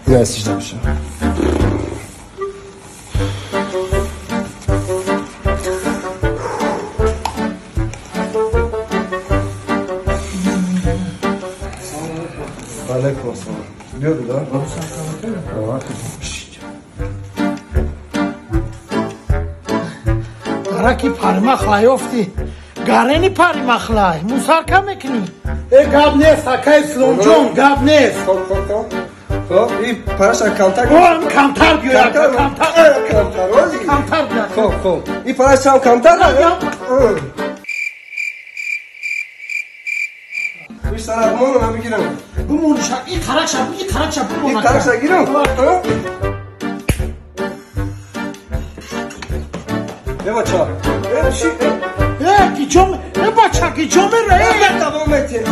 Ина сижда бишин. Алейкум ассалом. Биё дуда. Дараки паримахлай ёфтӣ. Гарени паримахлай. Мусарка мекунӣ. Э гап нест, акай Исломҷон, гап нест. Хоб, хоб, хоб. Хоб, и параша камтар. О, камтар биё, камтар. Камтар, ози. Камтар биё. Хоб, хоб. И параша камтар? Иш сарат моно намегирам. Бумон ша, и қаракша, и қаракша бумон. И қаракша гирам? Э бача. Э чи? Э, кичом, э бача, кичом ре. Э, давом мете.